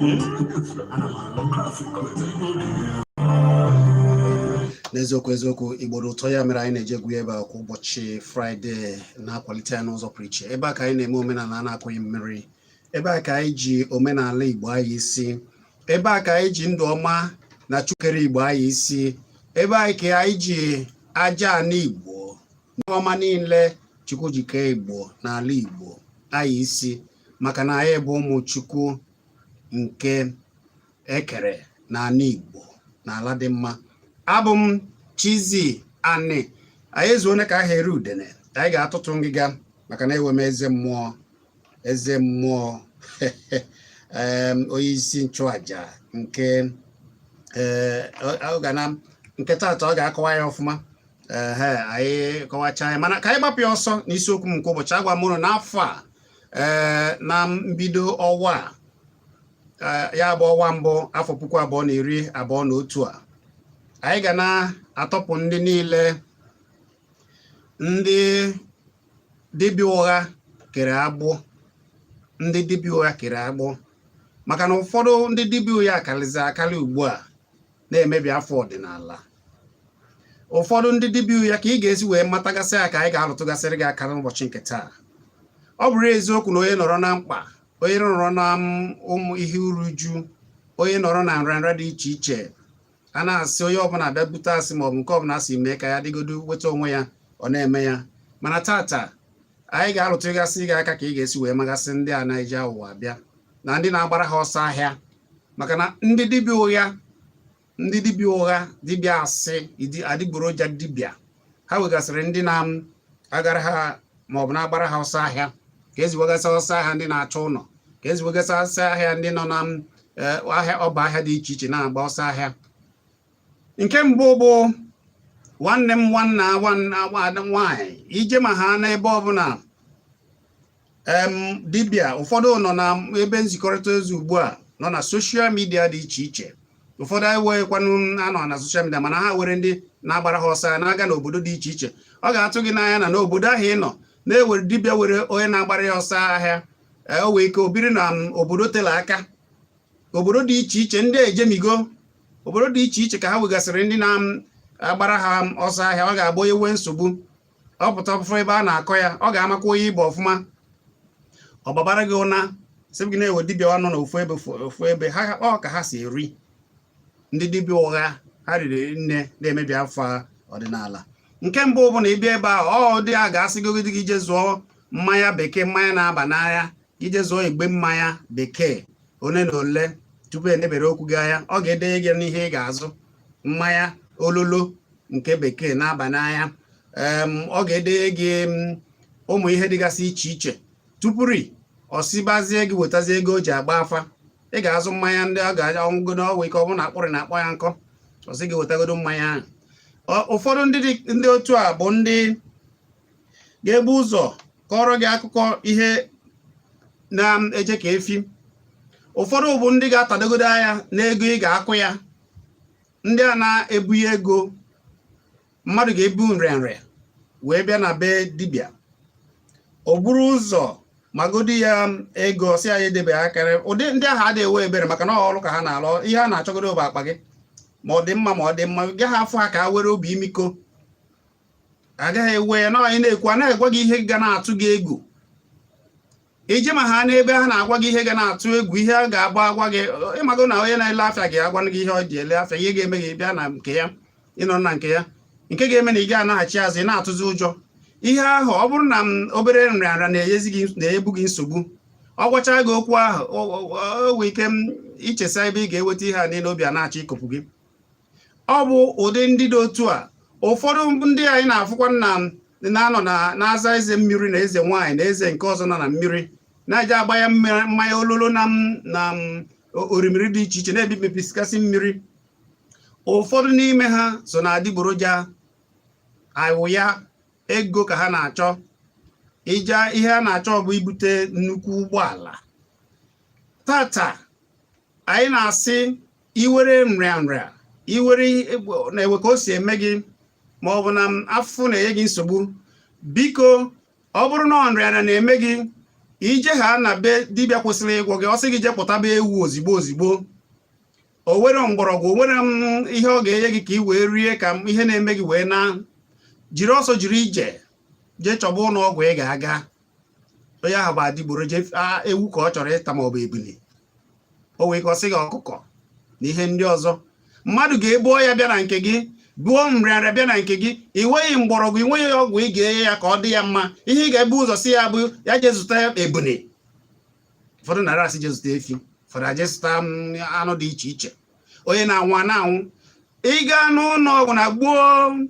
Ana m anụ. N'eziokwu, eziokwu, Igbo dị ụtọ. Ya mere anyị na-eji egwu ebe a kwa ụbọchị Fraịde, na-akwalite ya n'ụzọ pụrụ iche. Ebe a ka anyị na-eme omenala a na-akụghị mmiri. Ebe a ka anyị ji omenala Igbo anyị isi. Ebe a ka anyị ji ndụ ọma na chukere Igbo anyị isi. Ebe a ka anyị ji aja ana Igbo ọma niile Chukwu ji kee Igbo n'ala Igbo anyị isi, maka na anyị bụ ụmụ Chukwu nke ekere n'ala Igbo, n'ala dị mma. Abụ m Chizzy Ani. Anyị ezuone ka aha eri udene. Anyị ga-atụtụ ngịga maka na ewe m eze mmụọ, eze mmụọ, onye isi nchụaja nke ọ ga na nke taata. Ọ ga-akọwa ya ọfụma. Ehe, anyị kọwachaa ya, mana ka anyị gbapụ ya ọsọ n'isiokwu m nke ụbọchị. Agwa m ụnụ n'afọ a, ee, na mbido ọnwa a, ya bụ ọnwa mbụ afọ 2021 a, anyị ga na-atọpụ ndị niile ndị dibịa ụgha kere agbụ, ndị dibịa ụgha kere agbụ, maka na ụfọdụ ndị dibịa ụgha akarịzi akarị ugbu a na-emebi afọ ọdịnala. Ụfọdụ ndị dibịa ụgha, ka ị ga-esi wee matagasị ya ka anyị ga-alụtụgasịrị gị aka n'ụbọchị nke taa. Ọ bụrụ eziokwu na onye nọrọ na mkpa, onye nọrọ na ụmụ ihe uruju, onye nọrọ na nrịanrịa dị iche iche, a na-asị onye ọbụla bịa bute asị maọbụ nke ọbụla asị mee ka ya dịgodo weta onwe ya, ọ na-eme ya. Mana tata anyị ga-alụtụgasị gị aka ka ị ga-esi wee magasị ndị a na-eji ụwa bịa na ndị na-agbara ha ọsọ ahịa, maka na ndị dibịa ụgha, ndị dibịa ụgha, dibịa asị, adịgboroja dibịa, ha wegasịrị ndị na-agara ha maọbụ na-agbara ha ọsọ ahịa, ka ezi wegasị ọsọ ahịa ndị na-achọ ụlọ, ka ezi wegasị ọsọ ahịa ndị nọ na ahịa, ọba ahịa dị iche iche na-agba ọsọ ahịa. Nke mbụ bụ, nwanne m, nwanna nwaanyị, ije ma ha n'ebe ọbụla dibịa ụfọdụ nọ na ebe nzikọrịta ozi ugbu a, nọ na social media dị iche iche. Ụfọdụ enweghịkwanụ anọ na social media, mana ha were ndị na-agbara ha ọsọ na-aga n'obodo dị iche iche. Ọ ga-atụ gị n'anya na n'obodo ahụ ị nọ na-ewere dibịa were onye na-agbara ya ọsọ ahịa. O wee ike obiri na obodo tele aka, obodo dị iche iche, ndị ejemigo obodo dị iche iche ka ha wegasịrị ndị na-agbara ha ọsọ ahịa. Ọ ga-abụ onye nwee nsogbu, ọ pụta ọfụfụ ebe a na-akọ ya, ọ ga-amakwa onye Igbo ọfụma. Ọ gbabara gị ụna, sị gị na-ewe dibịa nọ n'ofu ebe, ofu ebe ha. Ọ ka ha si eri ndị dibịa ụgha, ha riri nne na-emebi afọ ọdịnala. Nke mbụ bụ na ịbịa ebe ahụ, ọ dị a ga-asị gị gị je zụọ mmanya bekee, mmanya na-aba n'anya, gị je zụọ igbe mmanya bekee ole na ole tupu enebere okwu gị anya. Ọ ga-edenye gị n'ihe ị ga-azụ, mmanya ololo nke bekee na-aba n'anya. Ọ ga-edenye gị ụmụ ihe dịgasị iche iche tupuri ọ sịbazie gị wetazie ego o ji agba afa. Ị ga-azụ mmanya ndị ọ ga-ọṅụgodo ọgwụ ike, ọ bụrụ na akpụrị na-akpọ ya nkọ, ọ sị gị wetagodo mmanya ahụ. Ụfọdụ ndị otu a bụ ndị ga-ebu ụzọ kọrọ gị akụkọ ihe na-eje ka efi. Ụfọdụ bụ ndị ga-atadogodo anya n'ego ị ga-akwụ ya. Ndị a na-ebunye ego, mmadụ ga-ebu nrịanrịa wee bịa na be dibịa, o buru ụzọ magodi ya ego, si ya edebe akara. Ụdị ndị ahụ adịghị ewe ebere, maka na ọrụ ka ha na-alụ. Ihe a na-achọgodo bụ akpa gị, ma ọ dị mma, ma ọ dị mma gaghị afụ ha ka ha were obi imiko, agaghị ewe ya na anyị na-ekwu. A na-agwa gị ihe ga na-atụ gị egwu, ije ma ha n'ebe ha na-agwa gị ihe ga na-atụ egwu, ihe a ga-agba agwa gị. Ịmago na onye na-ele afịa ga-agwa gị ihe ọ ji ele afịa, ihe ga-eme gị bịa na nke ya, ịnọ na nke ya, nke ga-eme na ị ga-anaghachi azụ, ị na-atụzi ụjọ ihe ahụ. Ọ bụrụ na m obere nrịanrịa na-enyezi gị, na-ebu gị nsogbu, ọ gwachaa gị okwu ahụ, o nwee ike m ichesa ebe ị ga-eweta ihe a niile, obi a na-achọ ịkụpụ gị. Ọ bụ ụdị ndị dị otu a. Ụfọdụ ndị anyị na-afụkwa nna na-anọ na na-aza eze mmiri na eze nwaanyị na eze nke ọzọ nọ na mmiri, na-eje agba ya mmanya ololo na orimiri dị iche iche, na-ebimepisikasị mmiri. Ụfọdụ n'ime ha so na adịgboroja awụ ya ego ka ha na-achọ ije. Ihe a na-achọ bụ ibute nnukwu ụgbọala. Tata anyị na-asị iwere nrịanrịa, iwere na-ewe ka o si eme gị, ma ọ bụ na afụfụ na-enye gị nsogbu, biko, ọ bụrụ na ọ nrịanrịa na-eme gị, Ije ha na be dibịa kwesịrị ịgwọ gị, ọ sị gị jee kpụtaba ewu ozigbo ozigbo, o were mgbọrọgwụ, o were ihe ọ ga-enye gị ka ị wee rie ka ihe na-eme gị wee na jiri ọsọ jiri ije jee chọba ụlọ ọgwụ ị ga-aga. Onye ahụ bụ adịgboroja, ewu ka ọ chọrọ ịta ma ọ bụ ebili, o wee ka ọ sị gị ọkụkọ na ihe ndị ọzọ. Mmadụ ga-ebu ọya bịa na nke gị, buo nrịanrịa bịa na nke gị, ị nweghị mgbọrọgwụ, ị nweghị ọgwụ ị ga-enye ya ka ọ dị ya mma. Ihe ị ga-ebu ụzọ sị ya bụ ya jee zụta ebune. Ụfọdụ nara asị jee zụta efi, ụfọdụ aje zụta anụ dị iche iche. Onye na-anwụ a na-anwụ. Ị gaa n'ụlọ ọgwụ na gboo,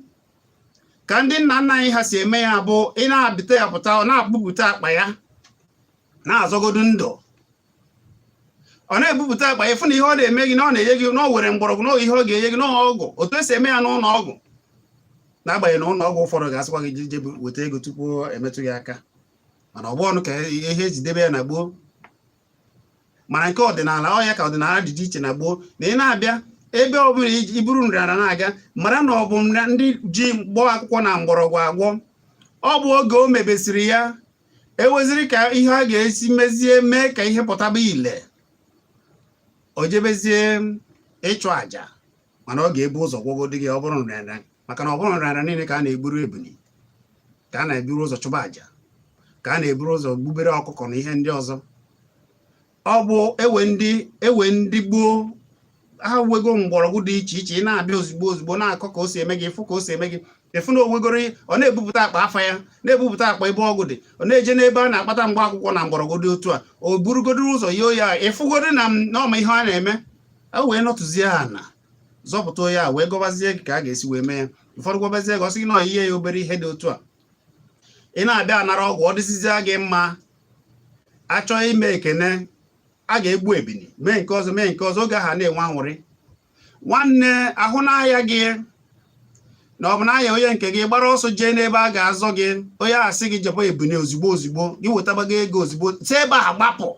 ka ndị nna nna anyị ha si eme ya bụ ị na-abịta ya pụta, ọ na-abụpụta akpa ya na-azọgodu ndụ, ọ na-ebupụta akpa ya, fụ na ihe ọ na-eme gị na ọ na-enye gị, na o were mgbọrọgwụ, na ihe ọ ga-enye gị n'ọgwụ, otu esi eme ya n'ụlọ ọgwụ. N'agbanyeghị na ụlọ ọgwụ ụfọdụ ga-asịkwa gị je weta ego tupu emetụ gị aka, mana ọ bụ ọnụ ka ihe eji debe ya na gboo. Mana nke ọdịnala, ọ ya ka ọdịnala dị iche na gboo, na ị na-abịa ebe ọ bụla i buru nrịanrịa na-aga, mara na ọ bụ ndị ji mkpọ akwụkwọ na mgbọrọgwụ agwọ. Ọ bụ oge o mebesiri ya, eweziri ka ihe a ga-esi mezie mee ka ihe pụtaba ile, o jebezie ịchụ àjà. Mana ọ ga-ebu ụzọ gwọgodi gị. Ọ bụrụ nrịanrịa, maka na ọ bụrụ nrịanrịa niile ka a na-egburu ebuni, ka a na-eburu ụzọ chụba àjà, ka a na-eburu ụzọ gbubere ọkụkọ na ihe ndị ọzọ. Ọ bụ ewe ndị gboo ha wego mgbọrọgwụ dị iche iche. Ị na-abịa ozugbo ozugbo na-akọ ka o si eme gị, ịfụ ka o si eme gị, ịfụ na owegoro, ọ na-ebupụta akpa afa ya, na-ebupụta akpa ebe ọgwụ dị, ọ na-eje n'ebe a na-akpata mgba akwụkwọ na mgbọrọgwụ dị otu a, o burugodo ụzọ yio ya, ịfụgodo na ọma ihe ọ na-eme, o wee nọtụzie ana zọpụta onye a, wee gọbazie gị ka a ga-esi wee mee ya. Ụfọdụ gwabazie gị, ọ sị gị na ihe ya obere ihe dị otu a, ị na-abịa anara ọgwụ, ọ dịzizie gị mma. Achọghị ime ekene, a ga-egbu ebini, mee nke ọzọ, mee nke ọzọ. Oge ahụ na-enwe aṅụrị. Nwanne, ahụ n'ahịa gị na ọ bụ n'ahịa onye nke gị gbara ọsọ jee n'ebe a ga-azọ gị, onye ahụ sị gị jebe ebini ozugbo ozugbo, gị wetabago ego ozugbo, si ebe a gbapụ,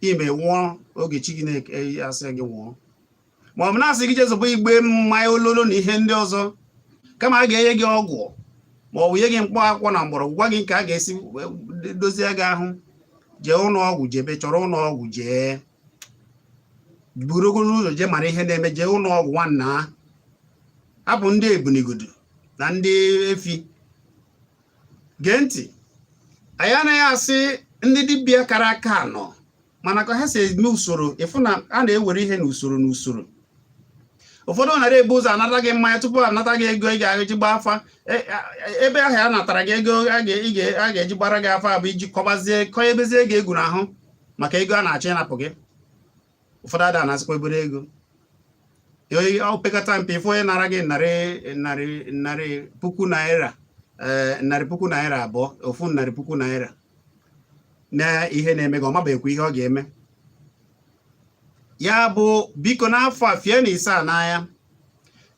ime nwụọ oge chi gị na-asị gị nwụọ, ma ọ bụ na-asị gị jezọba igbe mmanya ololo na ihe ndị ọzọ, kama a ga-enye gị ọgwụ ma ọ bụ nye gị mkpọ akwụkwọ na mgbọrọgwụ, gwa gị nke a ga-esi dozie gị ahụ. Jee ụlọ ọgwụ, jebe chọrọ ụlọ ọgwụ, jee buru ogolo ụzọ jee mara ihe na-eme. Jee ụlọ ọgwụ, nwanna, hapụ ndị ebunigodo na ndị efi. Gee ntị, anyị anaghị asị ndị dibịa kara aka nọ, mana ka ha si eme usoro, ịfụ na a na-ewere ihe n'usoro n'usoro. Ụfọdụ nara ebu ụzọ anata gị mmanya tupu anata gị ego ị ga-eji gba afa. Ebe ahụ a natara gị ego a ga-eji gbara gị afa bụ iji kọbazie kọnyebezie gị egwu n'ahụ maka ego a na-achọ ịnapụ gị. Ụfọdụ ada anazikwa ebere ego opekata mpe. Ife onye nara gị narị narị narị puku naira, ee, 200,000, 100,000 na ihe na-eme gị, ọ mabeghịkwa ihe ọ ga-eme ya. Bụ biko, n'afọ a fie na ise a n'anya,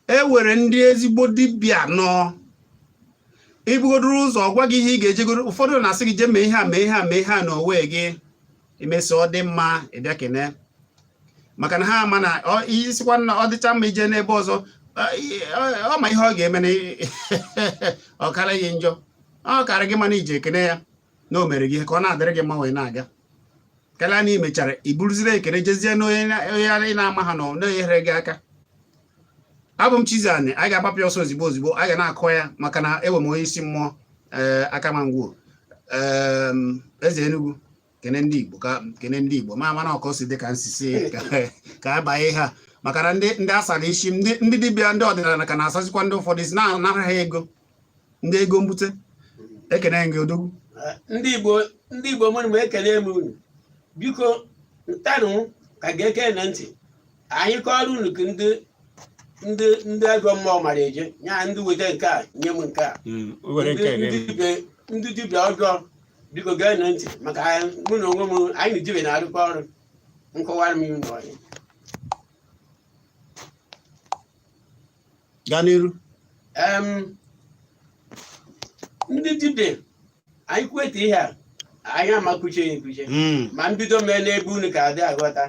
e were ndị ezigbo dibịa nọ ibugodoro ụzọ gwa gị ihe ị ga-ejegoro. Ụfọdụ na-asị gị jee mee ihe a, mee ihe a, mee ihe a na onwe gị, imesi ọ dị mma, ịbịa kene, maka na ha ama na isikwa na ọ dịcha mma ije n'ebe ọzọ, ọ ma ihe ọ ga-eme na ọ kara gị njọ, ọ kara gị mana ije ekene ya na o mere gị ka ọ na-adịrị gị mma wee na-aga. Karịa na ị mechara i buruziri ekene jezie n'onye ị na-ama ha na ọ na-enyere gị aka. Abụ m Chizzy. Anyị ga-agbapụ ọsọ ozigbo ozigbo, anyị ga na-akọ ya maka na ewe m onye isi mmụọ, ee, Akamangwuo, eze Enugu. Kene ndị Igbo, ka kene ndị Igbo ma mana ọkọ si dị ka nsisi ka abanye ha, maka na ndị asara isi, ndị dibịa, ndị ọdịnala ka na-asazikwa ndị ụfọdụ isi na-anara ha ego, ndị ego mbute. Ekene gị, odogwu. Ndị Igbo, ndị Igbo mụrụ m, ekele m unu. Biko ntanụ ka ga-eke na ntị anyị kọrọ unu ka ndị ajọ mmụọ mara eje nya ndị weta nke a nye m nke a. Ndị dibịa ọjọọ, biko gee na ntị, maka mụ na onwe m, anyị na dibịa na-arụkọ ọrụ. Nkọwara m unu ọhịa. Gaa n'iru. Ndị dibịa anyị kweta ihe a, anyị amakwuche ya ekwuche. Ma mbido mee n'ebe unu ka adị aghọta.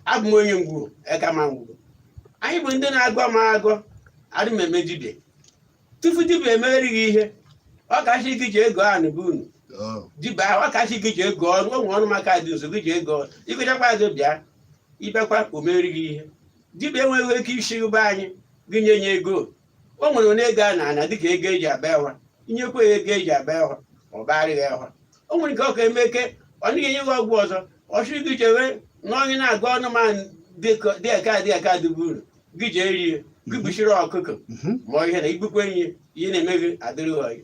Abụ m onye Ngwu Ekamangwu. Anyị bụ ndị na-agọ ma agọ, adị m eme dibịa. Tupu dibịa emeri gị ihe, ọ kacha gị ji ego anụ bụ unu. Oh. Dibịa ahụ ọ kasị gị jee gụọ ọnụ, o nwere ọnụ maka dị nso gị jee gụọ. Ịgụchakwa azụ bịa, ịbịakwa o meri gị ihe. Dibịa enweghị ike isi be anyị gị nye nye ego. O nwere onye ego a na-ana dịka ego eji aba ịwa, inyekwa ya ego eji aba ịwa, ọ barịghị ịwa. O nwere nke ọ ka eme eke, ọ naghị enye gị ọgwụ ọzọ, ọ sịrị gị jewe na onye na-agụ ọnụ ma dị eka dị eka dịbụ uru gị jee rie gị gbuchiri ọkụkọ ma ihe na igbukwe ihe ihe na-eme gị adịrịghị ọyị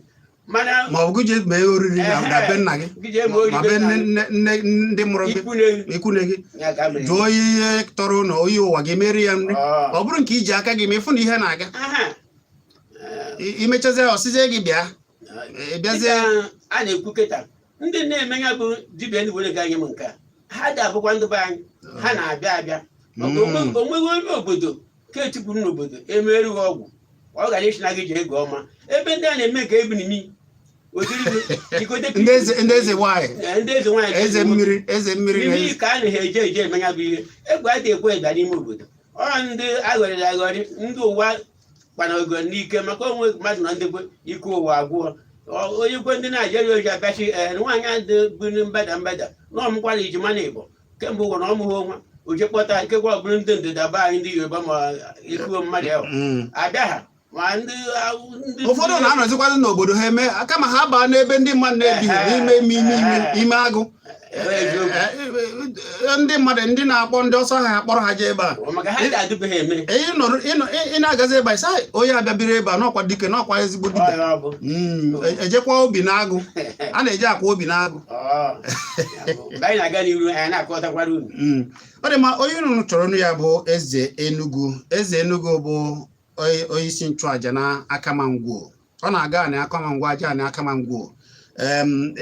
mana Ma ọ bụ gị jee mee oriri na be nna gị, gị jee mee oriri ma be nna nne gị. nne ndị mụrụ gị, ikwu na ikwu nne gị, ya ka mere. Jụọ ihe tọrọ ụlọ oyi ụwa gị, meri ya nri. Ọ. Ọ bụrụ nke iji aka gị ma ịfụ na ihe na-aga, Aha. imechazie, ọsịzie gị bịa, ị bịazie. Dịka a na-ekwu kịta, ndị na-eme ya bụ dibịa, ndị were ga nye m nke a, ha dị abụkwa ndị be anyị, ha na-abịa abịa maka onweghị onye obodo ka etikwuru n'obodo emerụghị ọgwụ, ọ gara isi na gị jee gụọ ọma ebe ndị a na-eme ka ebinimi ojiri Ndị eze nwanyị. Ndị eze nwaanyị. Eze mmiri, eze mmiri na n'ime ka a na-eje eje eme ya bụ ihe egwu adịghị ekwe ịba n'ime obodo. Ọ ndị aghọrịrị aghọrị, ndị ụwa kpanago n'ike maka onwe mmadụ na ndị kwe ike ụwa agwụọ. Onye kwe ndị Naijiria oji abịachi ee nwaanyị adị bụ mbada mbada na ọmụkwara ijima na Igbo kemgbe ụwa na ọmụghị onwa oje kpọta ikekwe ọ bụrụ ndị ndịda be anyị, ndị Yoruba, ma ikuo mmadụ ahụ abịa ha ma ndị ndị Ụfọdụ na-anọzikwadị n'obodo ha eme kama ha baa n'ebe ndị mmadụ na-ebighị n'ime ime ime ime ime agụ. Eziokwu. Ndị mmadụ ndị na-akpọ ndị ọsọ ha akpọrọ ha jee ebe a. Maka ha dị adịbeghị eme. Ị na-agazi ebe a, sị, "Ai, onye abịa biri ebe a n'ọkwa dike, n'ọkwa ezigbo dibịa." Ọ ya bụ. Ejekwa obi n'agụ, a na-eji akwa obi n'agụ. Ọ, ya bụ. Mgbe anyị na-aga n'iru, anyị na-akọtakwara unu. Ọ dị mma. Onye unu chọrọ nụ ya bụ Eze Enugu. Eze Enugu bụ onye isi nchụaja na Akamangwo. Ọ na-aga anị Akamangwo, aja anị Akamangwo.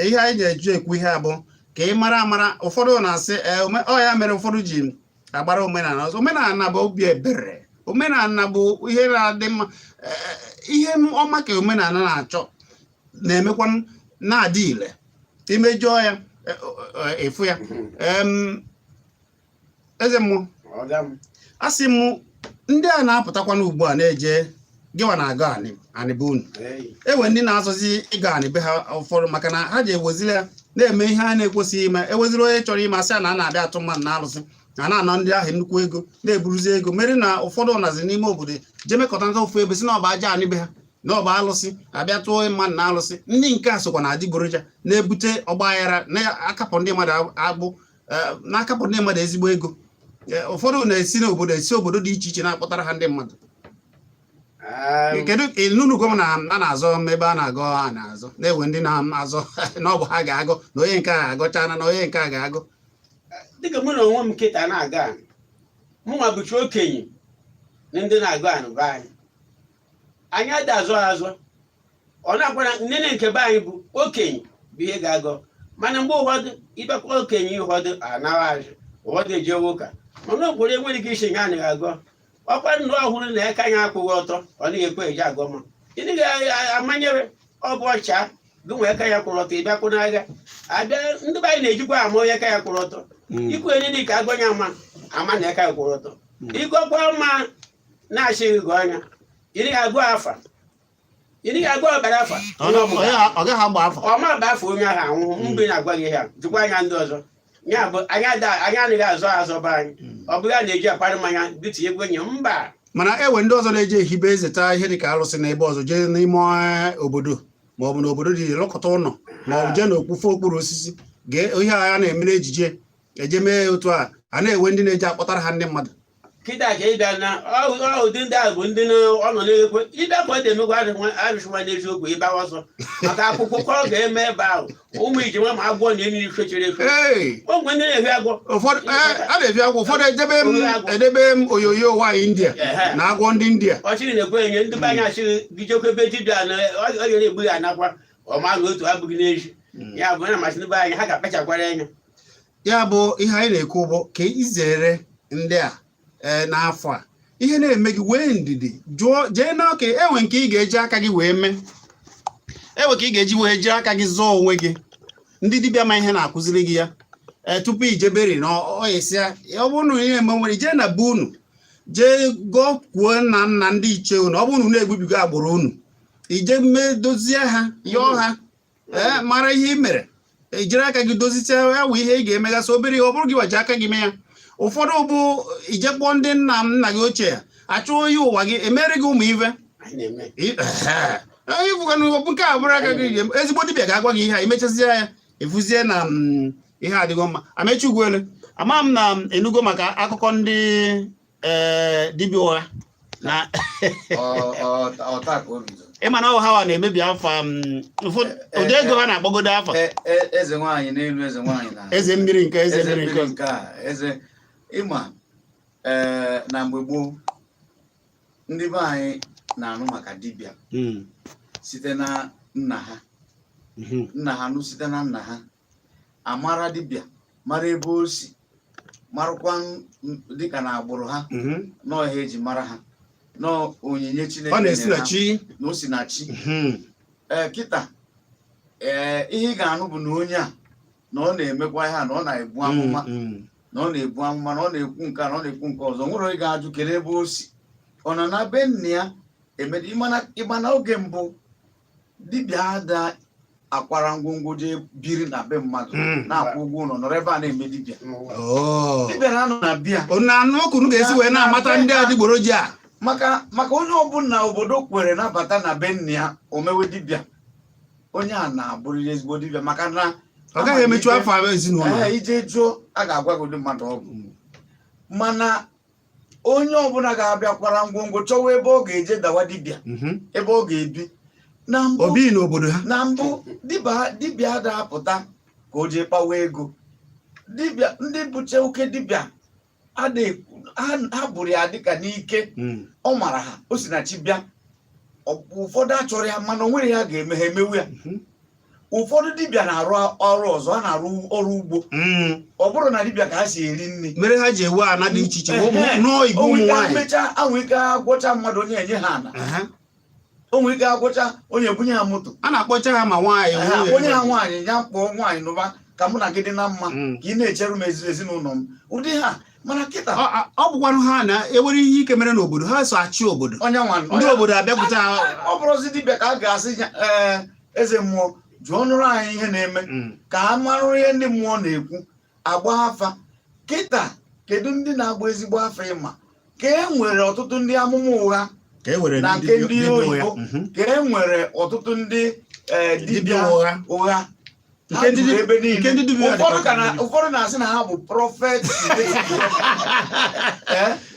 Ihe anyị na-eji ekwu ihe a bụ ka ị mara amara. Ụfọdụ na-asị, "Ee, ọ ya mere ụfọdụ ji agbara omenala ọsọ." Omenala bụ obi ebere, omenala bụ ihe na-adị mma. Ee, ihe ọma ka omenala na-achọ na-emekwa na-adị ile. Imejọọ ya, efu ya. Eze mmụọ, Ọga m. a sị m ndị a na-apụtakwana ugbu a na-eje gịwa na-agụ anị anị be unu. Ei. Enwe ndị na-azọzi ịga anị be ha ụfọdụ maka na ha ji ewezili ya na-eme ihe a na-ekwesịghị ime. Eweziri onye chọrọ ime, asị a na a na-abịa atụ mmadụ na alụsị, na na-ana ndị ahụ nnukwu ego, na-eburuzi ego mere na ụfọdụ nazi n'ime obodo jee mekọta ofu ebe, si na ọba aja anị be ha, na ọba alụsị, abịa tụọ mmadụ na alụsị. Ndị nke a sokwa na adịgboroja na-ebute ọgba aghara, na-akapụ ndị mmadụ agbụ, na-akapụ ndị mmadụ ezigbo ego. Ụfọdụ na-esi n'obodo esi obodo dị iche iche na-akpọtara ha ndị mmadụ. Kedu ịnụnụgo m na a na-azọ m ebe a na-agọ, a na-azọ na-ewe ndị na-azọ na ọ bụ ha ga-agọ, na onye nke a agọchana, na onye nke a ga-agọ? Dịka mụ na onwe m kịta na-aga anị, mụnwa bụchi okenye na ndị na-agụ anị be anyị, anyị adị azọ azọ. Ọ na-akwara nnene nke be anyị bụ okenye bụ ihe ga-agọ, mana mgbe ụfọdụ ịbịakwa okenye ụfọdụ anaghị azụ, ụfọdụ ejewe ụka, mana okwere enwere ike isi nye anaghị agọ. Ọkwa ndụ ọhụrụ na aka anyị akwụghị ọtọ, ọ naghị ekwe eji agọ. Ma gịnị ga-amanyere ọ bụ ọcha gị nwee aka ya kwụrụ ọtọ, ịbịakwụ n'agha abịa. Ndị be anyị na-ejikwa ama onye aka ya kwụrụ ọtọ. Ikwu onye dị ka agọnye ama ama na aka ya kwụrụ ọtọ, ịgọkwa mma na-achịghị gị ọnya, ị agụ afa, ị agụ ọbara afa. Ọ gaghị agba afa. Ọma bụ afọ onye ahụ anwụhụ mgbe na-agwa gị ihe a. Jụkwa anya ndị ọzọ. Ya bụ anyị anaghị azọ azọ be anyị. Ọ bụghị a na-eji akparị mmanya dị tinyekwa enyi mba. Mana ewe ndị ọzọ na-eji ehibe eze taa ihe dịka alụsị n'ebe ọzọ, jee n'ime obodo maọbụ n'obodo dị lụkọta ụlọ, maọbụ jee n'okpufe okpuru osisi gee ihe a na-emere ejije, eje mee otu a, a na-ewe ndị na-eji akpọtara ha ndị mmadụ. Kịta ka ịbịa na ọ ụdị ndị ahụ bụ ndị ọ nọ na-ekwe ịbịa ka ọ dị-emekwa arụsịwa n'eziokwu ịbawa ọsọ maka akwụkwọ ka ọ ga-eme ebe ahụ, ụmụ ijima ma agwọ na enyi fechiri efe. Ee. Ogwe ndị na-ehi agwọ. Ụfọdụ a na-efi agwọ, ụfọdụ edebe m edebe m onyonyo nwaanyị India na agwọ ndị India. Ọchịrị na-ekwe enye ndị be anyị achịrị gị jekwa ebe dibịa na ọ ga na-egbu ya anakwa ọma na otu abụghị n'ezi ya bụ na masị ndị be anyị ha ga-akpachakwara anya. Ya bụ ihe anyị na-ekwu bụ ka izere ndị a. Ee, n'afọ a ihe na-eme gị, wee ndidi jụọ, jee n'ọka enwe nke ị ga-eji aka gị wee mee, enwe ka ị ga-eji wee jiri aka gị zọọ onwe gị. Ndị dibịa ma ihe na-akụziri gị ya. Ee, tupu ijeberi na ọ esịa, ọ bụrụ na ihe eme nwere, jee na be unu, jee gọọ kwuo nna nna ndị ichie unu. Ọ bụrụ na unu egbubigo agbụrụ unu, ije mee dozie ha, yọọ ha. Ee, mara ihe ị mere, ejiri aka gị dozicha ya wụ ihe ị ga-emegasị obere ihe, ọ bụrụ gị waji aka gị mee ya. Ụfọdụ bụ ije kpọọ ndị nna nna gị ochie, achụọ ihe ụwa gị, emere gị ụmụ ife. Anyị na-eme. Ịfụkwanụ ọ bụ nke a bụrụ aka gị ezigbo dibịa ga-agwa gị ihe a, imechazie ya, efuzie na ihe adịgo mma. Amechi Ugwuele, ama m na enugo maka akụkọ ndị dibịa ụgha na Ọ taa ka o bido. Ịma na ọ hawa na-emebi afa ụdị ego ha na-akpọgodo afa. Eze nwaanyị n'elu, eze nwaanyị na Eze mmiri nke eze eze mmiri nke mmiri ọzọ. Nke a eze ịma, ee, na mgbe gboo, ndị be anyị na-anụ maka dibịa site na nna ha. Nna ha nụ site na nna ha, amara dibịa, mara ebe o si, marakwa dịka na agbụrụ ha nọọ ihe eji mara ha, nọọ onyinye Chineke Ọ na-esi nyere na ha, chi. Na o si na chi. Ee, kịta, ee, ihe ị ga-anụ bụ na onye a na ọ na-emekwa ihe a, na ọ na-ebu amụma, na ọ na-ebu amụma, na ọ na-ekwu nke a, na ọ na-ekwu nke ọzọ. Nwere onye ga-ajụ kedu ebe o si, ọ nọ na be nna ya emedi. Ịmana oge mbụ, dibịa ada akwara ngwongwo jee biri na be mmadụ na-akwụ ụgwọ ụlọ, nọrọ ebe a na-eme dibịa. N'ụwa. Oh. Dibịa na-anọ na bịa. Unu anụ okwu unu ga-esi wee na-amata ndị adịgboroja a. Maka onye ọbụla obodo kwere nabata na be nna ya, o mewe dibịa, onye a na-abụrịrị ezigbo dibịa, maka na Ọ gaghị emechu afọ ezinụlọ ha. Ee, ije jụọ, a ga-agwa gị ụdị mmadụ ọ bụ. Mana onye ọbụla ga-abịakwara ngwongwo chọwa ebe ọ ga-eje dawa dibịa, ebe ọ ga-ebi na mbụ, Obi n'obodo ha. Na mbụ, dibịa ada-apụta ka o jee kpawa ego. Dibịa ndị bụcha oke dibịa adịghị ha bụrụ ya dịka n'ike. Ọ mara ha, o si na chi bịa. Ụfọdụ achọrọ ya, mana o nwere ya ga-eme ha emewu ya. Ụfọdụ dibịa na-arụ ọrụ ọzọ, ha na-arụ ọrụ ugbo. Ọ bụrụ na dibịa ka ha si eri nri. Mere ha ji ewe ana dị iche iche nụọ igwe O ụmụ nwere ike nwaanyị. mechaa, anwụ ike agwọcha mmadụ, onye enye ha ana. O nwere ike agwọcha onye, ebunye ha moto. A na-akpọcha ha ma nwaanyị nwunye. Onye ha nwaanyị ya kpọọ nwaanyị nụba, ka mụ na gị dị na mma, ka ị na-echere m ezinụlọ m, ụdị ha. Mana kịta, Ọ bụkwanụ ha na-ewere ihe ike mere n'obodo, ha so achị obodo. Onye nwa Ndị obodo abịakwute ha. Ọ bụrụzi dibịa ka a ga-asị ya, ee, eze mmụọ, jụọ nụrụ anyị ihe na-eme, ka a marụ ihe ndị mmụọ na-ekwu, agba afa. Kịta, kedu ndị na-agba ezigbo afa? Ịma ka e nwere ọtụtụ ndị amụma ụgha Ka e were na ndị nke ndị dibịa ụgha. oyibo, ka e nwere ọtụtụ ndị Dibịa dibịa ụgha. ụgha. Ha Nke ndị juru ebe niile. Nke ndị dibịa Ụfọdụ dịkwa ka na ka ndị ụfọdụ na-asị na ha bụ prophet native doctor.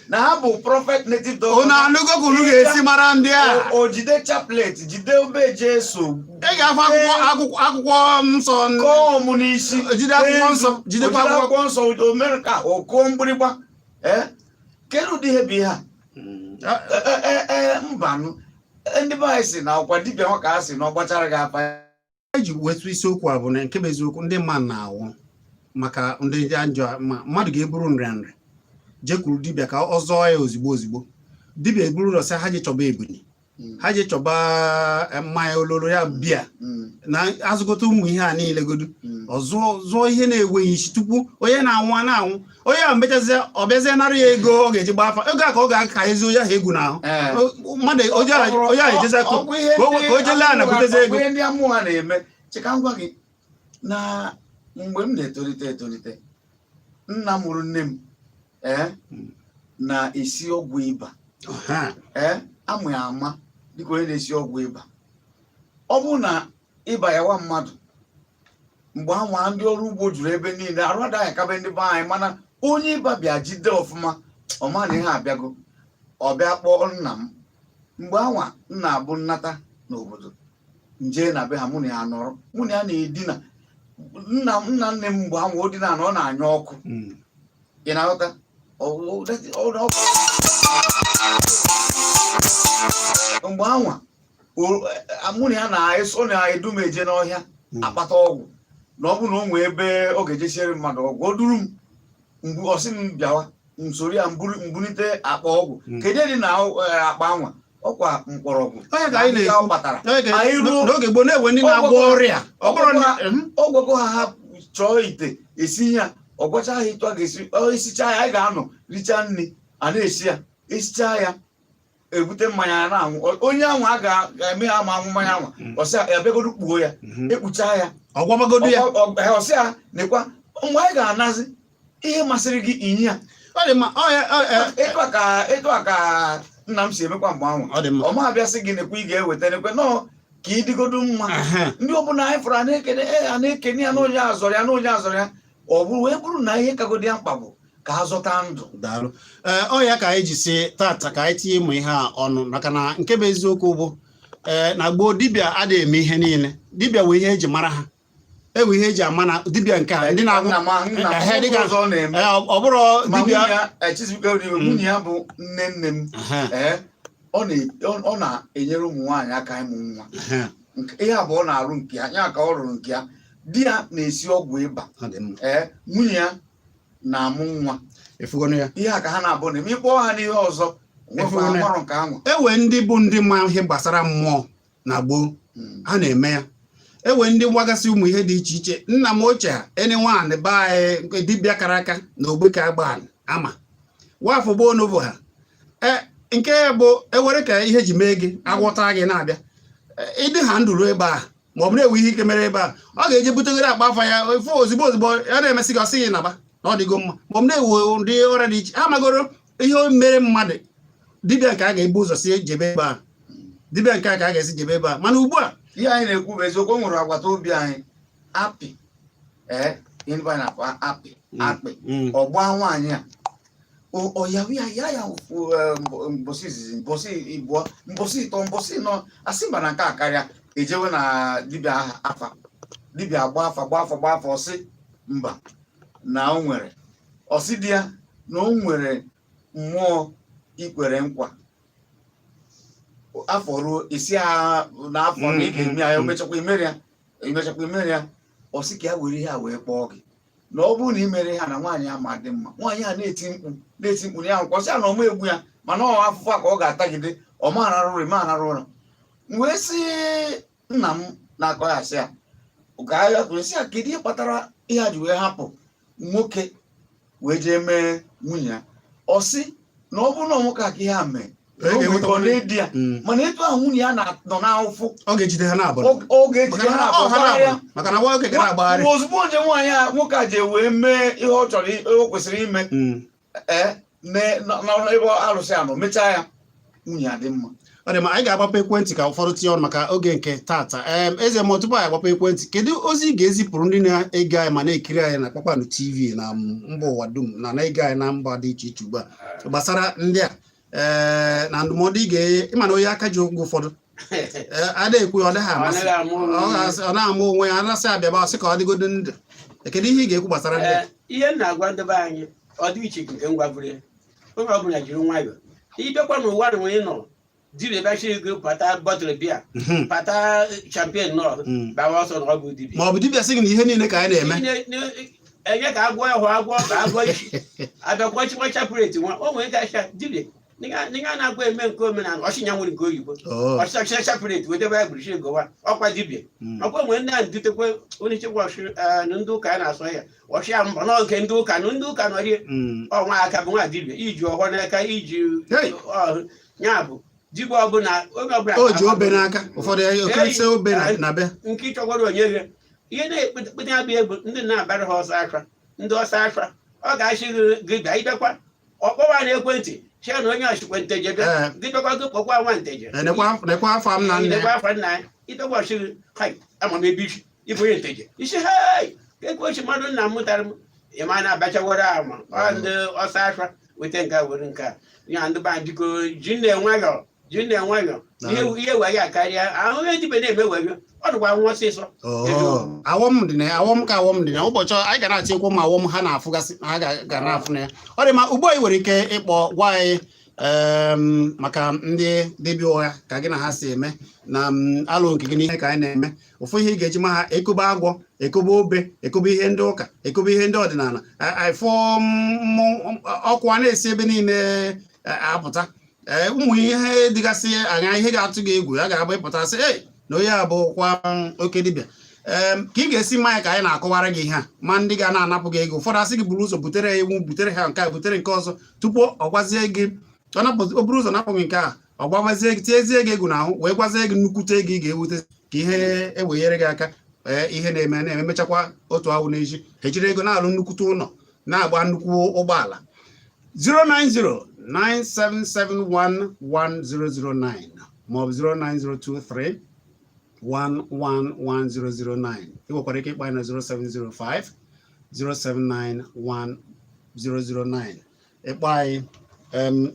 Na ha bụ prophet native doctor. Unu anụgo ka unu ga-esi mara ndị a. O jide chaplet, jide obe Jesu. Ị ga-afụ akwụkwọ nsọ. Kọọ mụ n'isi. Jide akwụkwọ nsọ, jidekwa O jide akwụkwọ. Akwụkwọ nsọ, o mere ka o kụọ mgbịrịgba. Ee, kedu ụdị ihe bụ ihe a? Ee, mbanụ. Ee, ndị be anyị si na ọkwa dibịa nwa ka a sị na ọ gbachara gị afa. Eji wetu isiokwu a bụ na nke bụ eziokwu, ndị mmadụ na-anwụ maka ndị njọ. Ma mmadụ ga-eburu nrịanrịa jekwuru dibịa ka ọ zọọ ya ozigbo ozigbo, dibịa eburu ụlọ sị ha je chọba ebuni, ha je chọba mmanya ololo ya bịa na azụgota ụmụ ihe a niile godu. Ọ zụọ zụọ ihe na-enweghị isi tupu onye na-anwụ a na-anwụ, onye ahụ mechazie, ọ bịazie nara ya ego ọ ga-eji gba afa. Ego a ka ọ ga-aka ezi onye ahụ egwu n'ahụ. Mmadụ onye ahụ ejezi Ọ bụ ihe ka o jee lee ana butezi ọ ego. bụ ihe ndị amụma na-eme. Chika ngwa gị na mgbe m na-etolite etolite, nna mụrụ nne m, ee, na-esi ọgwụ ịba. Ee, amụ ya ama dịka onye na-esi ọgwụ ịba. Ọ bụrụ na ịba ya wa mmadụ, mgbe anwa ndị ọrụ ugbo juru ebe niile, arụ adaghị akabe ndị be anyị. Mana onye ịba bịa jide ọfụma, ọma na ihe abịago, ọ bịa kpọọ nna m. Mgbe anwa nna abụ nnata n'obodo nje na be ha, mụ na ya nọrọ, mụ na ya na-edina. Nna nna nne m, mgbe anwa o dina na ọ na-anya ọkụ. Ị na-aghọta? Mgbe anwa mụ na ya na-eso na-edu m eje n'ọhịa akpata ọgwụ, na ọ bụ na o nwee ebe ọ ga-ejesiere mmadụ ọgwụ, o duru m mgbu, ọ sị m bịawa m soro ya mbunite akpa ọgwụ. Kedu dị na akpa anwa? Ọkwa mkpọrọgwụ Onye ka anyị na na-ekwu? ọ kpatara. Onye Anyị ruo n'oge gboo na-enwe ndị na-agwọ ọrịa, ọ bụrụ na ọ gwakọ ha, ha chọọ ite esi ya, ọ gwacha ha etu a ga-esi, ọ esicha ya, anyị ga-anọ richaa nri, a na-esi ya, esicha ya. Ebute mmanya na-anwụ onye anwụ a ga-eme ya ma anwụ mmanya anwụ, ọsị ya bịagodo kpuo ya, ekpucha ya. Ọ gwabagodo ya. Ọsị ya nekwa mgbe anyị ga-anazi ihe masịrị gị inye ya. Ọ dị mma, ọ ya Etu a ka nna m si emekwa mgbe anwụ. Ọ dị mma. Ọ ma abịasị gị nekwa ị ga-eweta, nekwe nọọ ka ị dịgodo mma. Ndị ọbụla anyị fụrụ a na-ekene, a na-ekene ya na onye azọrọ ya, na onye azọrọ ya. Ọ bụrụ wee bụrụ na ihe kagodi ya mkpa bụ ka a zọta ndụ. Daalụ. Ee, ọ ya ka anyị ji si tata ka anyị tinye ịmụ ihe a ọnụ, maka na nke bụ eziokwu bụ na gboo, dibịa adịghị eme ihe niile. Dibịa wee ihe eji mara ha, ewe ihe eji ama na dibịa nke a ndị na-agwụ Nna m, nna m, Ehe, dịka ụzọ ọ na-eme. Ee, ọ bụrụ Ma dibịa nwunye ya, Chizibuike Odibe, nwunye ya bụ nne nne m. Ee, ọ na-enyere ụmụ nwaanyị aka ịmụ nwa. Ihe abụọ na-arụ nke ya, ya ka ọ rụrụ nke ya. Di ya na-esi ọgwụ ịba. Ọ dị mma. Ee, nwunye ya na-amụ nwa. Efugonu ya. Ihe a ka ha na-abụ na-eme. Ịkpọọ ha n'ihe ọzọ nwekwa Efugonu ya. amarụ nke anwa. Ewe ndị bụ ndị ma ihe gbasara mmụọ na gboo, ha na-eme ya. Ewe ndị gwagasị ụmụ ihe dị iche iche. Nna m ochie ha ene nwaanyị be anyị nke dibịa kara aka na ogbe ka agba ama wafọ gboo n'ovo ha. E nke bụ ewere ka ihe ji mee gị agwọta gị na-abịa. E, ịdị ha ndụ ruo ebe a, ma ọ bụ na-ewe ihe ike mere ebe a, ọ ga-eje butegoro akpa afa ya efu ozigbo ozigbo. Ya na-emesị gị, ọsị gị naba na ọ dịgo mma, ma ọ bụ na-ewe ndị ọrịa dị iche ha magoro ihe mere mmadụ. Dibịa nke a ga-ebu ụzọ si jebe ebe a, dibịa nke a ka a ga-esi jebe ebe a, mana ugbu a Ihe anyị na-ekwu bụ eziokwu. O nwere agbata obi anyị apị, ee, ihe ndị anyị na-akpọ apị akpị. Ọgba nwaanyị a, ọ ya ya ya ya ụfụ, mbọsị izizi, mbọsị ịbụọ, mbọsị ịtọ, mbọsị nọ, asị mba na nke a karịa, ejewe na dibịa aha afa. Dibịa agba afa, gba afa, gba afa, ọsị mba na o nwere, ọsị di ya na o nwere mmụọ ikwere nkwa afọ ruo isi a n'afọ na ị ga-eme ya, emechakwa imere ya, emechakwa imere ya. Ọ sị ka ya were ihe a wee kpọọ gị na ọ bụrụ na ị mere ha na nwaanyị a ma dị mma. Nwaanyị a na-eti mkpu, na-eti mkpu na ya nkwọ, sị ya na ọma egbu ya, mana ọ afụfụ a ka ọ ga-atagide, ọ ma ararụ ụra, ma ararụ ụra. M wee sị nna m na-akọ ya, sị ya ka ya kwuru, sị ya kedu ihe kpatara ihe a ji wee hapụ nwoke wee jee mee nwunye ya. Ọ sị na ọ bụrụ na nwoke a ka ihe a mee na o nwere ike ọ na-edi ya, mana etu ahụ nwunye ya nọ n'ahụfụ, Ọ ga-ejide ha n'abụọ. Ọ ga-ejide ha Ọ ha abụọ na-abụ maka na nwoke ga na-agbagharị. Ozugbo nje nwaanyị a nwoke a ji wee mee ihe ọ chọrọ, ihe o kwesịrị ime, ee, n'ebe arụsị a nọ mechaa ya, nwunye ya dị mma. Ọ dị mma. Anyị ga-agbapụ ekwentị ka ụfọdụ tinye ọnụ maka oge nke tata. Ee, eze ma tupu anyị agbapụ ekwentị, kedu ozi ị ga-ezipụrụ ndị na-ege anyị ma na-ekiri anyị na Kpakpando TV na mba ụwa dum na na-ege anyị na mba dị iche iche ugbu a gbasara ndị a, ee, na ndụmọdụ ị ga-enye? Ịma na onye aka ji ụgwọ ụfọdụ, ee, ada ekwu ya, ọ dịghị Ọ amasị. naghị ama onwe ọ ya. ọ na-ama onwe ya, anasị abịaba, ọsị ka ọ dịgodo ndụ. Kedu ihe ị ga-ekwu gbasara ndị a? Ee, ihe m na-agwa ndị be anyị, ọ dị iche nke m gwaburu ya. Onye ọbụla jiri nwayọọ ịbịakwa n'ụwa na onye nọ dibịa bịachiri gị pata bottle beer, pata champagne nọ, gbawa ọsọ na ọ bụ dibịa. Ma ọ bụ dibịa sị gị na ihe niile ka anyị na-eme. Enye ka agwọ ịhụ agwọ ka agwọ isi abịakwa chịkwa chapụret nwa o nwere kacha dibịa nịga na-agwa eme nke omenala, ọchị ya nwere nke oyibo. Ọchịcha chapụret weta baịbụl chi gowa ọkwa dibịa. Ọkwa nwere ndị a dutekwe onye chekwa ọchị na ndị ụka a na-asọ ya ọchị ya mbọ nọ nke ndị ụka na ndị ụka nọrie. Ọnwa aka bụ nwa dibịa iji ọhọ n'aka iji Hey! Ya bụ dibịa ọbụla, onye ọbụla O ji obe n'aka ụfọdụ ya okerịsị obe na be. Nke ịchọkwara onye gị ihe na-ekpete abịa egwu ndị na-abara ha ọsọ afa, ndị ọsọ afa, ọ ga-achị gị gị bịa ịbịakwa ọkpọwa na ekwentị chia na onye ọchịkwe nteje bịa. Gị bịakwa, gị kpọkwa nwa nteje. Ee, nekwa afọ m na nne. Nekwa afa nna ya. Ịbịakwa ọchị gị hai ama m ebe isi ịbụ onye nteje isi hei ka ekwe ochi mmadụ nna m mụtara m ịma na-abachawara ama ọ ndị ọsọ afa weta nke a were nke a ya. Ndị be anyị, biko, ji nne nwayọọ, ji nne nwayọọ. Ihe ihe were ya karịa ahụ ihe dibịa na-eme were ọ dịkwa nwa ọsịsọ. Oh, awọm dị na ya, awọm ka awọm dị na ya. Ụbọchị anyị ga na-achị ekwu ma awọm ha na-afụgasị ha ga na-afụ na ya. Ọ dị ma ugbu a ị nwere ike ịkpọ gwa anyị maka ndị dibịa ụgha ka gị na ha si eme na alụ nke gị n'ihe ka anyị na-eme. Ụfụ ihe ị ga-eji ma ha ekobe agwọ, ekobe obe, ekobe ihe ndị ụka, ekobe ihe ndị ọdịnala, afọ ọkụ a na-esi ebe niile apụta. Ee, ụmụ ihe dịgasị anya, ihe ga-atụ gị egwu ya ga-abụ ịpụta sị ei na onye a bụkwa oke dibịa. Ee, ka ị ga-esi ma ya ka anyị na-akọwara gị ihe a, ma ndị ga na-anapụ gị ego. Ụfọdụ asị gị buru ụzọ butere ya ewu, butere ha nke a, butere nke ọzọ tupu ọ gwazie gị ọ napụ, o buru ụzọ napụ gị nke a. Ọ gbabazie gị, tiezie gị egwu n'ahụ, wee gwazie gị nnukwute ego ị ga-ewute ka ihe eweghere gị aka. Ee, ihe na-eme na-eme, mechakwa otu awụ n'echi, ha ejiri ego na-alụ nnukwute ụlọ, na-agba nnukwu ụgbọala. 09097711009 maọbụ 09023 111009. Ị nwekwara ike ịkpọ anyị na 0705 0791009. Ịkpọ anyị,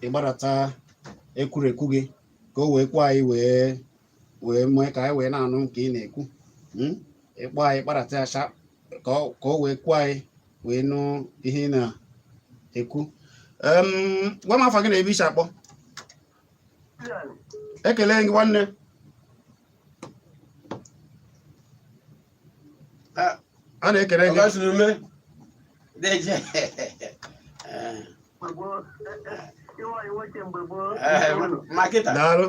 ịgbadata ekwurekwu gị ka o wee kwuo anyị wee mee ka anyị wee na-anụ nke ị na-ekwu. Ịkpọ anyị, gbadata ya sha ka o wee kwuo anyị wee nụ ihe ị na-ekwu. Gwa m afa gị na ebe i si akpọ. Ekele gị, nwanne. A na-ekele gị. Ọgọsiri ume deje. Ma kịta. Daalụ,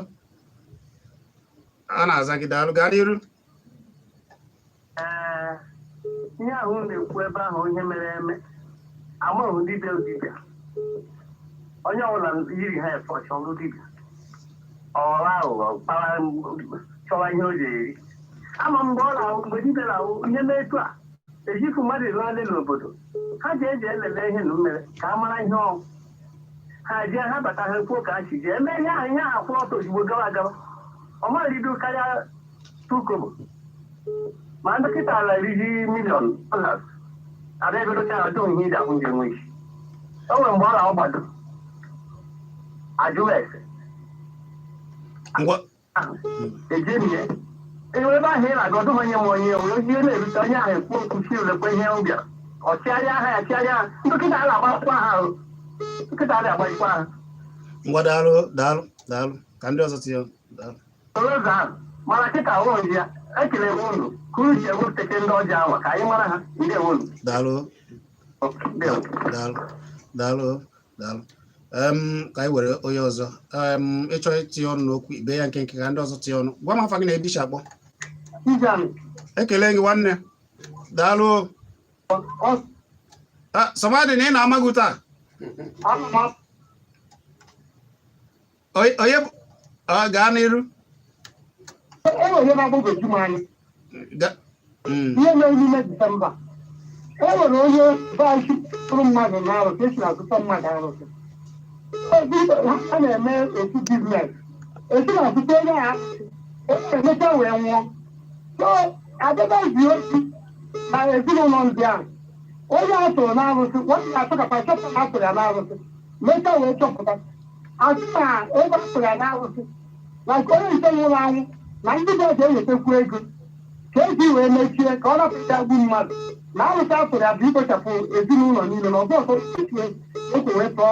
a na-aza gị. Daalụ, gaa n'iru. Ee, ihe ahụ na-ekwu ebe ahụ, ihe mere eme, amaghị dibịa dibịa onye ọbụla yiri ha efe ọchọlụ dibịa ọghọrọ aghụghọ kpara chọwa ihe o ji eri. Ama mgbe ọ na-ahụ, mgbe dibịa na-ahụ ihe mee etu a, ejifu mmadụ ile ole n'obodo ha ji eji elele ihe na mmere ka a mara ihe ọ ha jee, ha bata, ha kwuo ka ha si jee eme ihe ahụ. Ihe ahụ kwụrụ ọtọ ozugbo, gawa agawa, ọ marido karịa 2 kobo. Ma ndị kịta ala eriji million dollars abịa egodocha ya, ọdụ ihe iji ahụ nje enwe isi. O nwere mgbe ọ na-agbado ajụwa ese. Ngwa. Ahụ ejemie enwere ebe ahụ ị na-aga, ọdụ onye ma onye were ihe na-erute onye ahụ ekwu okwu chi ulekwe ihe ọ bịara, ọ chịgharịa aha ya, chịgharịa ha. Ndị kịta a na-agbakwa ha ahụ, nkịta a na-agbanyekwa ha. Ngwa, daalụ, daalụ, daalụ. Ka ndị ọzọ tinye. Daalụ. Soro ụzọ ahụ mana kịta ahụ ya. Ekele m unu ka unu ji ewepụtache ndị ọjọọ ahụ ka anyị mara ha. Ndewo unu. Daalụ. Ndewo. Daalụ, daalụ, daalụ. Ka anyị were onye ọzọ. Ịchọ itinye ọnụ n'okwu, ibe ya nkenke ka ndị ọzọ tinye ọnụ. Gwa m afa gị na ebe i si akpọ. Ijan. Ekele gị, nwanne, daalụ. Ah, Sọmadị na ị na-amaghị taa. Onye gaa n'iru. E nwere ihe na-agbagwoju m anya. Ihe mere n'ime Disemba, e nwere onye baịsị tụrụ mmadụ na arụsị esi na-azụta mmadụ arụsị. Ha na-eme otu business esi na-azụta onye a, emecha wee nwụọ. So adịbazi otu na ezinụlọ ndị ahụ onye a tụrụ n'arụsị, nwanne ya achọkọta chọpụta na atụrụ ya n'arụsị, mechaa wee chọpụta asị na ebe a tụrụ ya n'arụsị na nke onye nke nwụrụ anwụ na ndị bịa ga-ewetakwu ego ka eji wee mechie ka ọ napụta gbu mmadụ na arụsị a tụrụ ya bụ ikpochapụ ezinụlọ niile na ọbụ ọzọ ekwe ekwe wee tụọ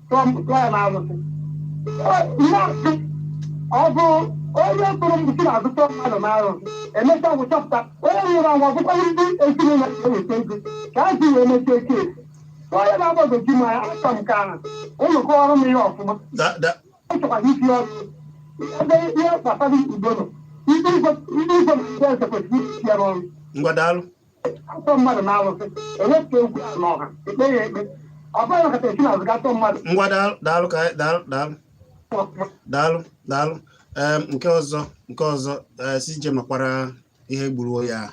tụọ tụọ ya n'arụsị. Ihe asị ọ bụ onye tụrụ mkpuchi na-azụta mmadụ n'arụsị, emechaa bụ chọpụta onye nwụrụ anwụ, ọ bụkwa ndị ezinụlọ ga-eweta ego ka a ji wee mechie case. Onye na-agbagwoju m anya, achọ m ka ụlọ kọọrọ m ihe ọfụma. Da da. Achọkwara isi ọrụ ebe ihe gbasara udo nọ, ndị igwe na ndị eze kwesịrị isi ya n'ọrụ. Ngwa, daalụ. Atọ mmadụ na-arụsị, ewepụta egwu ahụ n'ọha, ekpe ya ekpe, ọ bụghị maka esi na azụga atọ mmadụ. Ngwa, daalụ, daalụ, ka daalụ, daalụ. Ọfụma. Daalụ, daalụ. Nke ọzọ, si je makwara ihe gburu ya.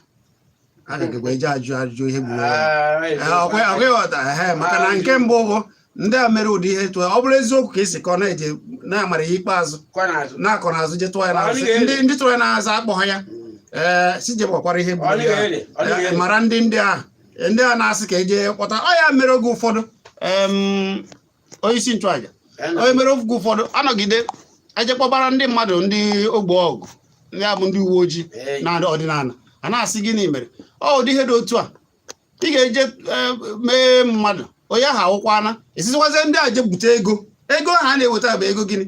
A ga-ekwe eje ajụ ajụjụ ihe gburu ya. Ọkwa ịghọta ehe, maka na nke mbụ bụ ndị a mere ụdị ihe tụọ, ọ bụrụ eziokwu ka esi kọọ, na-eje na-amara ya ikpeazụ na na-akọ n'azụ je tụọ ya n'azụ. Ndị tụrụ ya n'azụ akpọghọ ya. Ee, si je gbakwara ihe gburu ya. Mara ndị a, ndị a na-asị ka eje kpọta ọ ya mere. Oge ụfọdụ, onye isi nchụaja, onye mere oge ụfọdụ anọgide eje kpọbara ndị mmadụ, ndị ogbe ọgụ, ndị a bụ ndị uwe ojii na ọdịnala, a na-asị gịnị mere ọ ụdị ihe dị otu a ị ga-eje mee mmadụ, onye ahụ awụkwana, esizikwazie ndị a je bute ego. Ego ahụ a na-eweta bụ ego gịnị?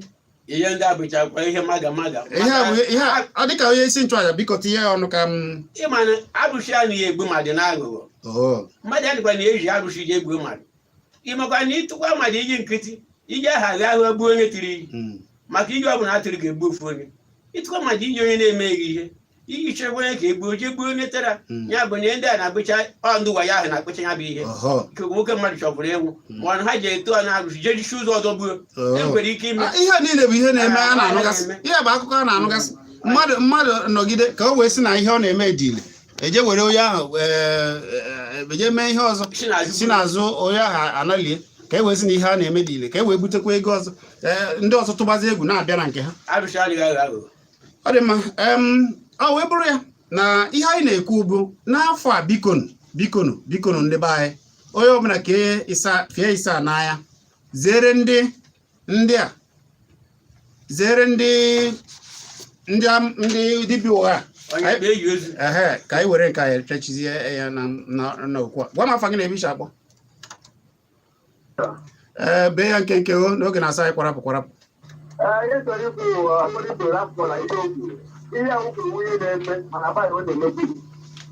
Ihe ndị a bụchakwa ihe maga maga. Ihe a bụ ihe a ọ dịka onye isi nchụaja, biko tinye ya ọnụ ka m. Ịma na arụsị a na-egbu mmadụ n'aghụghọ. Mmadụ adịkwa na-eji arụsị ji egbu mmadụ. Ịmakwa na ịtụkwa mmadụ iji nkịtị iji aghaghị ahụ egbu onye tiri iyi, maka iji ọ bụla atụrụ ga-egbu ofu onye. Ịtụkwa mmadụ iji onye na-emeghị ihe. Iji chekwa onye ka egbuo, jee gbuo onye tara ya bụ na ndị a na-akpụcha ọ ndị wayo ahụ na-akpụcha ya bụ ihe ka nwoke mmadụ chọburu ịnwụ, ma ọ na ha ji eto a na-arụsi jee jisi ụzọ ọzọ gbuo. E nwere ike ime. Ah, ihe a niile bụ ihe na-eme a Ah, na-anụgasị. na-eme. Ihe bụ akụkọ a na-anụgasị. Mmadụ nọgide ka o wee sị na ihe ọ na-eme dị ile, eje were onye ahụ eje mee ihe ọzọ si n'azụ si n'azụ onye ahụ analie ka e wee sị na ihe a na-eme dị ile, ka e wee butekwa ego ọzọ. Ee, ndị ọzọ tụbazi egwu na-abịa na nke ha. Arụsị adịghị aghọ aghụghọ. Ọ dị mma. Ọ wee bụrụ ya na ihe anyị na-ekwu bụ n'afọ a, bikonu, bikonu, bikonu, ndị be anyị, onye ọbụla kee ịsa fie ịsa n'anya, zere ndị a, zere ndị dibịa ụgha. Onye Anyị- na-eyi ozu. Ehe, ka anyị were nke anyị pechizie ya na okwu a. Gwa m afa gị na ebe i si akpọ. Ee, bee ya nkenke o n'oge na-asa anyị kwarapụ kwarapụ. Ee, ihe chọrọ ikwu akpọrọ iboro afọ na ihe okwu ihe ahụ kwuru nwunye na-eme mana abaghị ọ na-emekwu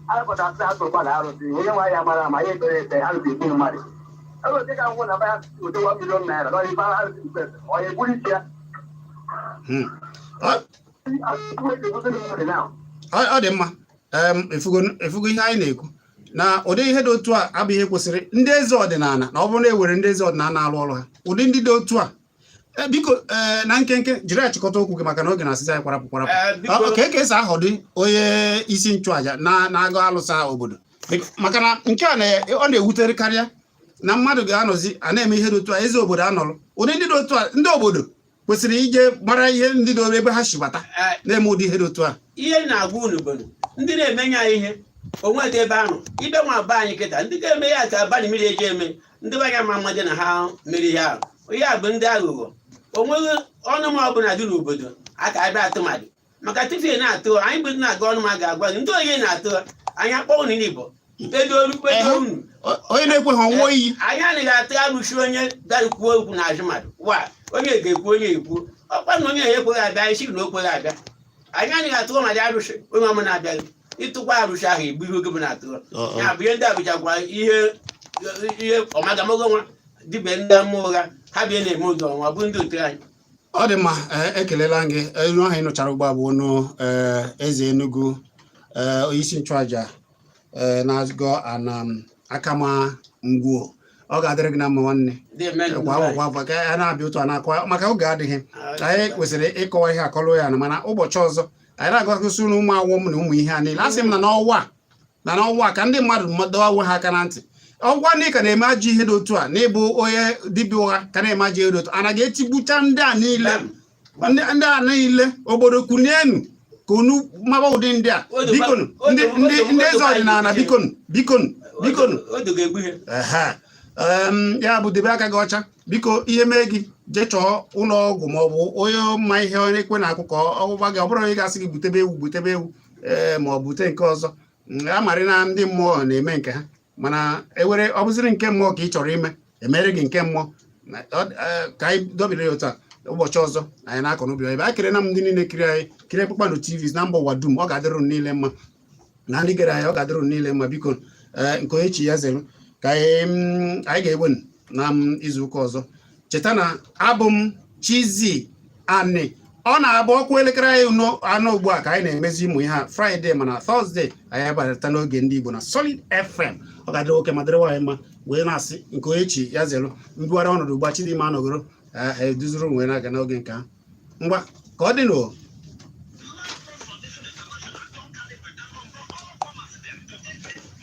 arụpụta asị atụkwa na arụsị onye nwe ya mara ma ihe ekpere ekpe arụsị egbu mmadụ ebe ote ka nwụ na baya ote ₦1 million ọ ife arụsị ikpe ọ ya egburu isi ya. Asị eji mmadụ na Ọ dị mma. Efugo ihe anyị na-ekwu na ụdị ihe dị otu a abụghị ihe kwesịrị ndị eze ọdịnala, na ọ bụrụ na e were ndị eze ọdịnala na-arụ ọrụ ha, ụdị ndị dị otu a. Biko, ee, na nkenke jiri achịkọta okwu gị maka na oge na-asịzi anyị kwarapụ kwarapụ. Ee, biko. Ka esi ahọdụ onye isi nchụaja na-agụ alụsa obodo? Maka na nke a ọ na-ewutere karịa na mmadụ ga-anọzi a na-eme ihe dị otu a, eze obodo anọrọ. Ụdị ndị dị otu a, ndị obodo kwesịrị ije mara ihe ndị dị ebe ha si bata na-eme ụdị ihe dị otu a. Ihe m na-agwa unu bụ ndị na-emenye anyị ihe onwe dị ebe ahụ ibe nwa be anyị kịta, ndị ga-eme ya ka abalị mmiri eji eme ndị be anya ma mmadụ na ha mere ihe ahụ. Ihe a bụ ndị aghụghọ. Onweghị ọnụ m ọbụla dị n'obodo aka abịa atụmadụ maka tupu ị na-atụ anyị bụ ndị na-aga ọnụ ma ga-agwa gị ndị onye na-atụ anyị akpọ unu n'Igbo kpedo kpedo unu. Onye na-ekwe ha ọnwụọ iyi. Anyị anaghị atụ arụsị onye bịara kwuo okwu n'azụ mmadụ wa onye ga-ekwu, onye ekwu ọkwa na onye ekweghị abịa, anyị sị na o kweghị abịa. Anyị anaghị atụ mmadụ arụsị onye ọma na-abịaghị ịtụkwa arụsị ahụ igbu ihe oge bụ na-atụ ya bụ ihe ndị a bụchakwa ihe ọmagamogo nwa dibịa ndị ama ụgha ha bịa na-eme ụzọ ọnwa bụ ndị otu anyị. Ọ dị mma. Ee, ekelela m gị. Elu ahụ ị nụchara ugbu a bụ ọnụ eze Enugu, onyeisi nchụaja na-agọ ana akama ngwuo. Ọ ga-adịrị gị na mma, nwanne. Ndị eme kwa afọ kwa afọ ka a na-abịa otu a na-akọwa maka oge adịghị. Anyị kwesịrị ịkọwa ihe akọlụ ya na, mana ụbọchị ọzọ anyị na-agakọsị ụmụ awọ m na ụmụ ihe a niile. A sị m na n'ọnwa a ka ndị mmadụ dọwa onwe ha aka na ntị. Ọgwa ndị ka na-eme ajọ ihe dị otu a n'ịbụ onye dibịa ụgha ka na-eme ajọ ihe dị otu a, anaghị etigbucha ndị a niile, ndị a niile. Obodo kunienu ka unu maba ụdị ndị a. Bikonu, ndị eze ọdịnala, bikonu, bikonu, bikonu. Odo ga-egbu ihe. Ehe. Ya bụ debe aka gị ọcha, biko. Ihe mee gị, jee chọọ ụlọ ọgwụ ma ọ bụ onye ma ihe onye ekwe na-akụ ka ọ gwa gị. Ọ bụrụ onye ga-asị gị butebe ewu, butebe ewu, ee, ma ọ bute nke ọzọ. Amarị na ndị mmụọ na-eme nke ha, mana ewere ọ bụziri nke mmụọ ka ị chọrọ ime, emere gị nke mmụọ. Ka anyị dobere ya otu a, ụbọchị ọzọ anyị na-akọ n'ubi ebe a. Kere na m ndị niile kiri anyị, kirie Kpakpando TV na mba ụwa dum. Ọ ga-adịrị unu niile mma na ndị gere anyị, ọ ga-adịrị unu niile mma. Biko, ee, nke onye chi ya zere. Ka anyị ga-ewe na izu ụka ọzọ. Cheta na abụ m Chizzy Ani. Ọ na-abụ ọkụ elekere anyị 4 ugbu a ka anyị na-emezi ịmụ ihe a Friday, mana Thursday anyị abata n'oge ndị Igbo na Solid FM. Ọ ga-adịrị nwoke ma dịrị nwaanyị mma, wee na-asị nke onye chi ya zelu. Mbugharị ọnọdụ ugbu a, Chidimma anọgoro ha eduzuru wee na-aga n'oge nke ha. Ngwa, ka ọ dị n'o.